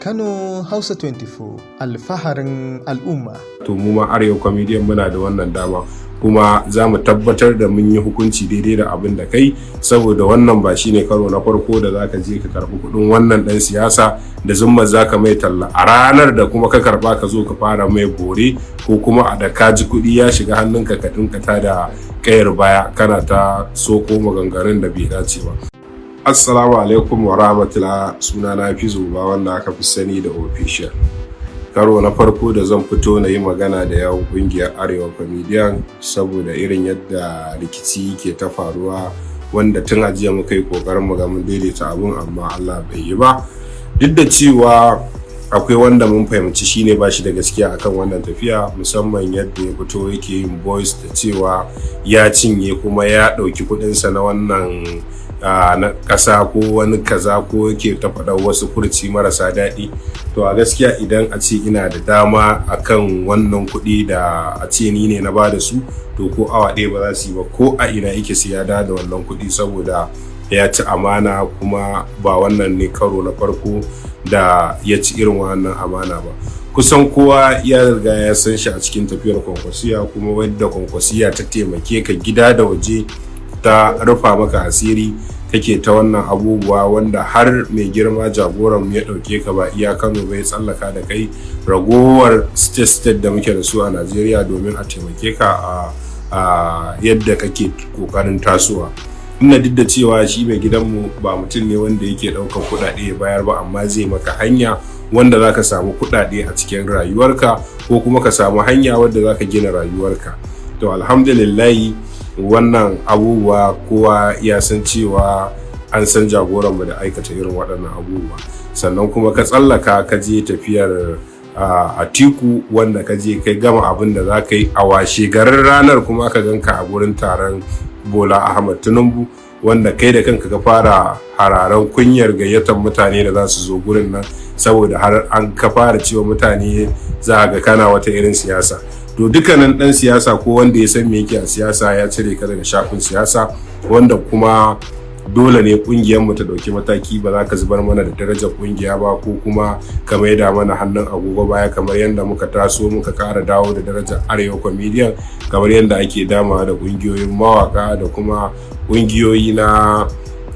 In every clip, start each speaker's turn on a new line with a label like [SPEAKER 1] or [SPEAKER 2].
[SPEAKER 1] Kano Hausa 24, alfaharin al'umma.
[SPEAKER 2] To, mu ma Arewa Comedian muna da wannan dama, kuma za mu tabbatar da mun yi hukunci daidai da abin da kai, saboda wannan ba shine karo na farko da zaka je ka karbi kudin wannan dan siyasa da zumma zaka mai talla, a ranar da kuma ka karba ka zo ka fara mai bore, ko kuma a da ka ji kuɗi ya shiga hannunka ka dinka ta da kayar baya, kana ta soko maganganun da bai dace ba. Assalamu alaikum wa rahmatullah. Suna na fi zuba, wanda aka fi sani da Official. Karo na farko da zan fito na yi magana da yawun kungiyar Arewa Comedian, saboda irin yadda rikici ke ta faruwa, wanda tun ajiya muka yi kokarin mu ga mun daidaita abun, amma Allah bai yi ba. Duk da cewa akwai wanda mun fahimci shine ba shi da gaskiya akan wannan tafiya, musamman yadda ya fito yake yin voice da cewa ya cinye kuma ya ɗauki kuɗinsa na wannan na ƙasa ko wani kaza, ko yake ta faɗa wasu furci marasa daɗi. To, a gaskiya idan a ce ina da dama akan wannan kuɗi, da a ce ni ne na ba da su, to ko awa ɗaya ba za su yi ba, ko a ina yake sai ya da wannan kuɗi, saboda ya ci amana. Kuma ba wannan ne karo na farko da ya ci irin wannan amana ba. Kusan kowa ya riga ya san shi a cikin tafiyar Kwankwasiya, kuma wadda Kwankwasiya ta taimake ka gida da waje, ta rufa maka asiri, kake ta wannan abubuwa, wanda har mai girma jagoran ya ɗauke ka, ba iya Kano bai tsallaka da kai ragowar state state da muke da su a Najeriya, domin a taimake ka a yadda kake kokarin tasowa. Ina duk da cewa shi mai gidanmu ba mutum ne wanda yake ɗaukar kuɗaɗe ya bayar ba, amma zai maka hanya wanda za ka samu kuɗaɗe a cikin rayuwarka, ko kuma ka samu hanya wadda za ka gina rayuwarka. To, alhamdulillahi, wannan abubuwa kowa ya san cewa an san jagoranmu da aikata irin waɗannan abubuwa. Sannan kuma ka tsallaka ka je tafiyar Atiku, wanda ka je kai gama abin da za ka yi, a washe garin ranar kuma aka ganka a gurin taron Bola Ahmad Tinubu, wanda kai da kanka ka fara hararen kunyar gayyatar mutane da za su zo gurin nan, saboda har an ka fara cewa mutane za ga kana wata irin siyasa. To, dukkanin dan siyasa ko wanda ya san me yake a siyasa ya cire ka daga shafin siyasa, wanda kuma dole ne kungiyar mu ta dauki mataki. Ba za ka zubar mana da darajar kungiya ba, ko kuma ka maida mana hannun agogo baya, kamar yadda muka taso muka kara dawo da darajar Arewa Comedian, kamar yadda ake damawa da kungiyoyin mawaka da kuma kungiyoyi na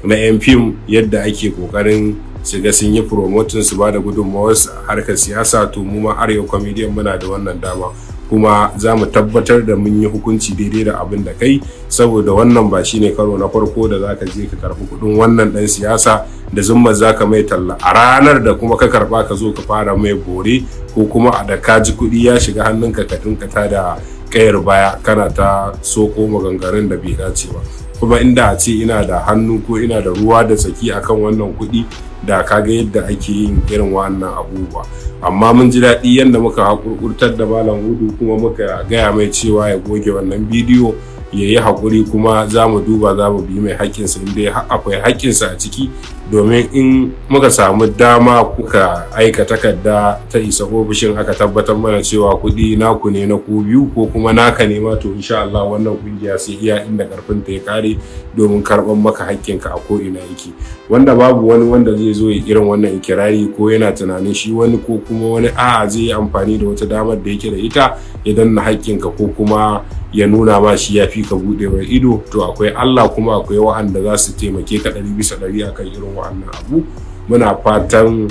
[SPEAKER 2] yan fim, yadda ake kokarin shiga sun yi promoting, su ba da gudunmawar harkar siyasa. To, mu ma Arewa Comedian muna da wannan dama, kuma za mu tabbatar da mun yi hukunci daidai da abin da kai, saboda wannan ba shine karo na farko da za ka je ka karbi kudin wannan dan siyasa da zumma za ka mai talla, a ranar da kuma ka karba ka zo ka fara mai bore, ko kuma a da ka ji kuɗi ya shiga hannunka ka dinka ta da kayar baya, kana ta soko maganganun da bai dace ba. Kuma inda a ce ina da hannu ko ina da ruwa da tsaki akan wannan kuɗi, da kaga yadda ake yin irin wannan abubuwa. Amma mun ji daɗi yadda muka haƙurƙurtar da Malam Hudu, kuma muka gaya mai cewa ya goge wannan bidiyo, ya yi haƙuri, kuma za mu duba, za mu bi mai haƙƙinsa inda akwai haƙƙinsa a ciki. Domin in muka samu dama kuka aika takarda ta isa ofishin, aka tabbatar mana cewa kuɗi naku ne na ku biyu, ko kuma naka ne ma, to insha Allah wannan kungiya sai iya inda karfin ta ya kare domin karɓar maka haƙƙinka a ko ina yake. Wanda babu wani wanda zai zo ya irin wannan ikirari, ko yana tunanin shi wani, ko kuma wani a'a, zai yi amfani da wata damar da yake da ita ya danna haƙƙinka, ko kuma ya nuna ma shi ya fi ka buɗewar ido. To, akwai Allah, kuma akwai wa'anda za su taimake ka 100% akan irin wa'annan abu. Muna fatan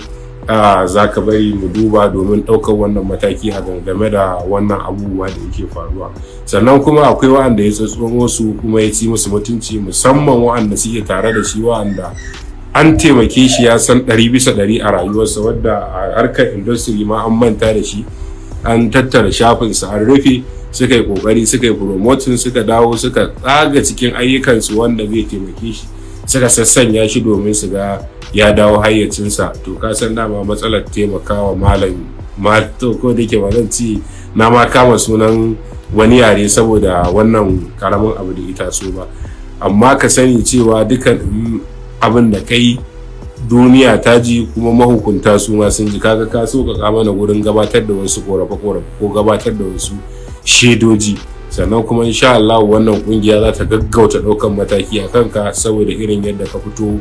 [SPEAKER 2] za ka bari mu duba domin ɗaukar wannan mataki a game da wannan abubuwa da yake faruwa. Sannan kuma akwai wa'anda ya tsatsomo su kuma ya ci musu mutunci, musamman wa'anda suke tare da shi, wa'anda an taimake shi ya san 100% a rayuwarsa, wadda a harkar industry ma an manta da shi, an tattara shafinsa an rufe. Suka yi kokari suka yi promoting, suka dawo suka tsaga cikin ayyukansu wanda zai taimake shi, suka sassanya shi domin su ga ya dawo hayyacinsa. To, ka san dama matsalar taimakawa malam ma, to ko da yake ba zan ci na ma kama sunan wani yare saboda wannan karamin abu da ita so ba, amma ka sani cewa dukan abin da kai duniya ta ji, kuma mahukunta su ma sun ji. Kaga ka sauƙaƙa mana wurin gabatar da wasu ƙorafe-ƙorafe ko gabatar da wasu shaidoji. Sannan kuma insha Allah wannan kungiya za ta gaggauta ɗaukan mataki a kanka, saboda irin yadda ka fito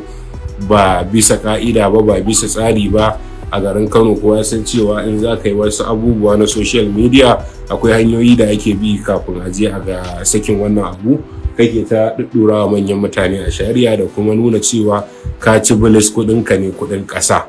[SPEAKER 2] ba bisa ka'ida ba, ba bisa tsari ba. A garin Kano kowa ya san cewa in za ka yi wasu abubuwa na social media, akwai hanyoyi da ake bi kafin a je a ga sakin wannan abu. Kake ta ɗuɗɗura wa manyan mutane a shari'a da kuma nuna cewa ka ci bilis, kuɗinka ne, kuɗin ƙasa.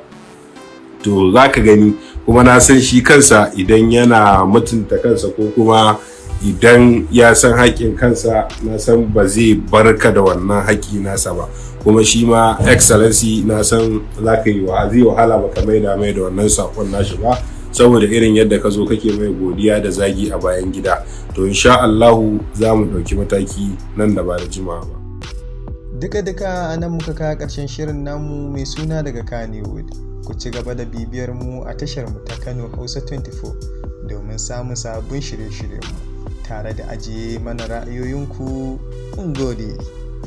[SPEAKER 2] To za ka gani, kuma na san shi kansa idan yana mutunta kansa ko kuma idan ya san haƙƙin kansa, na san ba zai barka da wannan haƙƙi nasa ba. Kuma shi ma Excellency, na san za ka yi zai wahala ba ka maida mai da wannan saƙon nashi ba, saboda irin yadda ka zo kake mai godiya da zagi a bayan gida. To insha Allahu za mu ɗauki mataki nan da ba da jimawa ba.
[SPEAKER 1] Duka-duka a nan muka kawo ƙarshen shirin namu mai suna Daga Kannywood. Ku ci gaba da bibiyar mu a tashar mu ta Kano Hausa 24 domin samun sabbin shirye-shiryenmu tare da ajiye mana ra'ayoyinku. Mun gode.